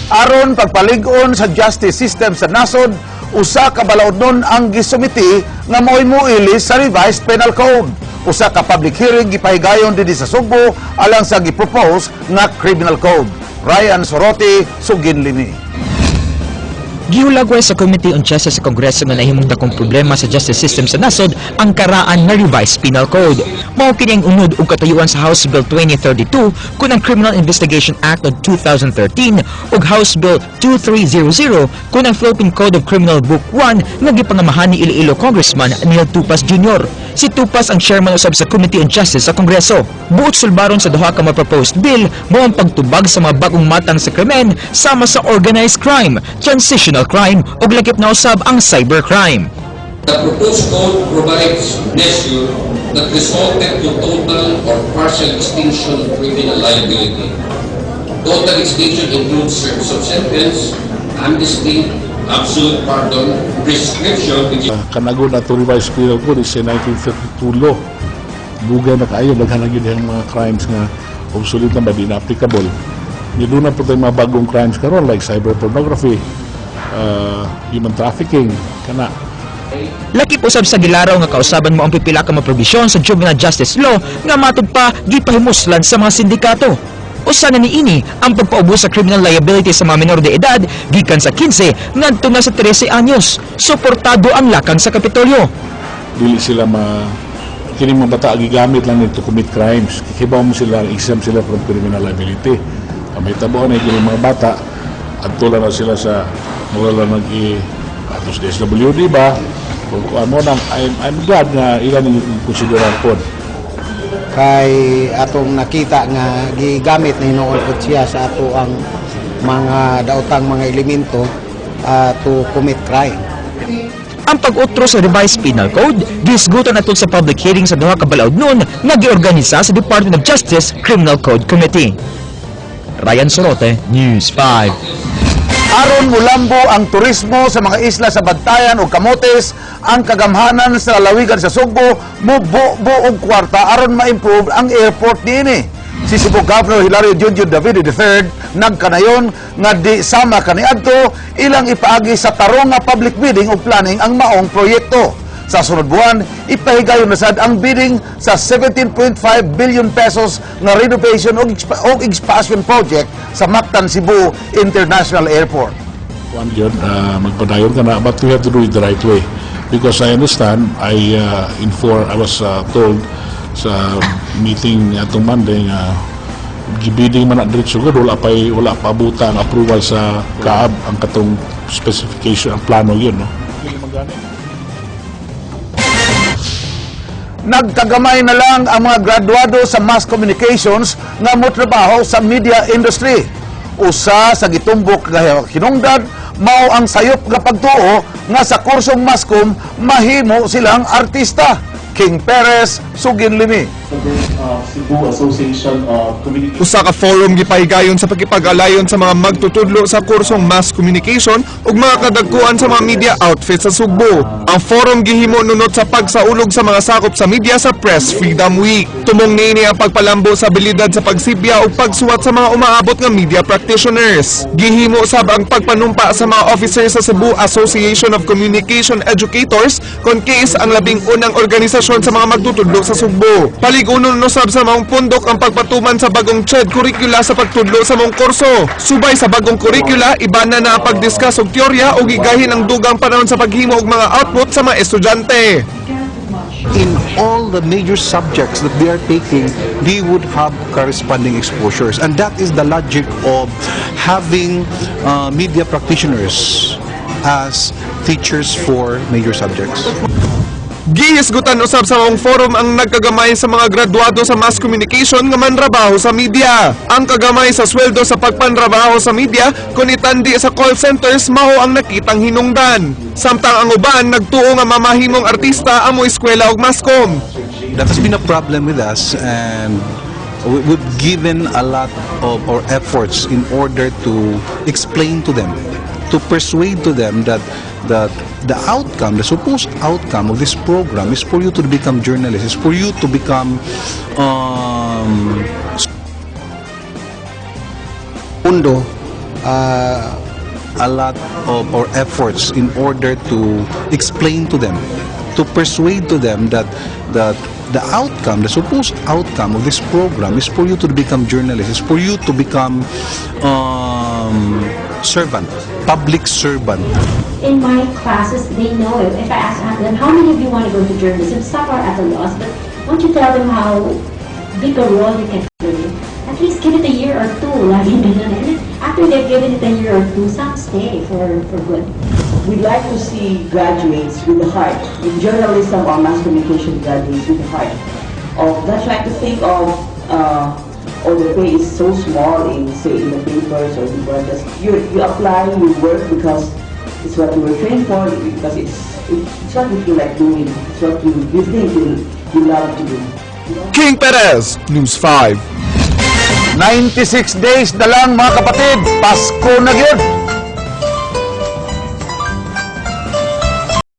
Aron pagpalig-on sa justice system sa nasod, usa ka balaodnon ang gisumiti nga mao'y moili sa revised penal code. Usa ka public hearing gipahigayon dinhi sa Sugbo alang sa gipropose nga criminal code. Ryan Sorote, sugin limi. Gihulagway sa Committee on Justice sa Kongreso nga nahimong dakong problema sa justice system sa nasod ang karaan nga revised penal code. Mao kini ang unod ug katuyuan sa House Bill 2032 kun ang Criminal Investigation Act of 2013 ug House Bill 2300 kun ang Philippine Code of Criminal Book 1 nga gipangamahan ni Iloilo Congressman Neil Tupas Jr. Si Tupas ang chairman usab sa Committee on Justice sa Kongreso. Buot sulbaron sa duha ka mga proposed bill mao ang pagtubag sa mga bagong matang sa krimen sama sa organized crime, transitional crime ug lakip na usab ang cybercrime. The proposed code provides measure that resulted to total or partial extinction of criminal liability. Total extinction includes service of sentence, amnesty, absolute pardon, prescription, which Kanago na to revised penal code is a 1932 law. Dugay na kaayo, daghan na gyud ang mga crimes nga obsolete na ba, di na applicable. Di duna po tayong mga bagong crimes karon like cyber pornography, human trafficking, kana. Lakip usab sa gilaraw nga kausaban mao ang pipila ka mga probisyon sa Juvenile Justice Law nga matud pa gipahimuslan sa mga sindikato. Usa na niini ang pagpaubos sa criminal liability sa mga menor de edad gikan sa 15 ngadto na sa 13 anyos. Suportado ang lakang sa Kapitolyo. Dili sila ma kini mga bata gigamit lang nito to commit crimes. Kikibaw mo sila, exempt sila from criminal liability. Ang may tabuan ay kini mga bata, adto lang na sila sa mura lang nag i atos DSWD ba? Kung mo nang I'm glad nga ilan yung konsiderar pod. Kay atong nakita nga gigamit na hinuon pud siya sa ato ang mga daotang mga elemento to commit crime. Ang pag-utro sa revised penal code gihisgutan atol sa public hearing sa duha ka balaodnon nga giorganisa sa Department of Justice Criminal Code Committee. Ryan Sorote, News 5. Aron mulambo ang turismo sa mga isla sa Bantayan ug Camotes, ang kagamhanan sa lalawigan sa Sugbo mububo og kwarta aron ma-improve ang airport niini. Si Cebu Governor Hilario Junjun David III nagkanayon nga di sama kaniadto ilang ipaagi sa tarong nga public bidding ug planning ang maong proyekto. Sa sunod buwan, ipahigayon na sad ang bidding sa 17.5 billion pesos nga renovation ug expansion project sa Mactan Cebu International Airport. Kuan yun, magpadayon ka na, but we have to do it the right way. Because I understand, I was told sa meeting atong Monday nga gibidding man na diretso gud, wala pa abutan ang approval sa CAAB ang katong specification, ang plano yun, no. Nagkagamay na lang ang mga graduado sa mass communications nga motrabaho sa media industry. Usa sa gitumbok nga hinungdan mao ang sayop nga pagtuo nga sa kursong Masscom mahimo silang artista. King Perez, sugin limi. Cebu Association of Communication. Usa ka forum gipahigayon sa pakipag-alayon sa mga magtutudlo sa kursong Mass Communication ug mga kadagkuan sa mga media outfits sa Sugbo. Ang forum gihimo nunot sa pagsaulog sa mga sakop sa media sa Press Freedom Week. Tumong niini ang pagpalambo sa abilidad sa pagsibya ug pagsuwat sa mga umaabot nga media practitioners. Gihimo sab ang pagpanumpa sa mga officers sa Cebu Association of Communication Educators kon case ang 11 organisasyon sa mga magtutudlo sa Sugbo. Palig-unon usab sa maong pundok ang pagpatuman sa bagong CHED curricula sa pagtudlo sa maong kurso. Subay sa bagong curricula, iba na na ang pagdiscuss og teorya ug gigahin ang dugang panahon sa paghimo og mga output sa mga estudyante. In all the major subjects that they are taking, they would have corresponding exposures. And that is the logic of having media practitioners as teachers for major subjects. Gihisgutan usab sa maong forum ang nagkagamay sa mga graduado sa mass communication nga manrabaho sa media. Ang kagamay sa sweldo sa pagpanrabaho sa media kung itandi sa call centers mao ang nakitang hinungdan. Samtang ang uban nagtuo nga mamahimong artista ang mo eskwela og masscom. That has been a problem with us, and we've given a lot of our efforts in order to explain to them, to persuade to them that the outcome, the supposed outcome of this program is for you to become journalists, is for you to become Pundo A lot of our efforts in order to explain to them, to persuade to them that the outcome, the supposed outcome of this program is for you to become journalists, is for you to become servant, public servant. In my classes, they know it. If I ask them, "How many of you want to go into journalism?" Some are at a loss, but once you tell them how big a role you can play, at least give it a year or two. Lagi ganun. And then after they've given it a year or two, some stay for good. We'd like to see graduates with the heart, with journalism or mass communication graduates with the heart of not trying to think of, oh, the pay is so small in, say, in the papers or in the broadcast. You apply, you work because it's what you were trained for, because it's what you feel like doing, it's what you think you love to do. King Perez, News 5. 96 days na lang, mga kapatid, Pasko na gyud.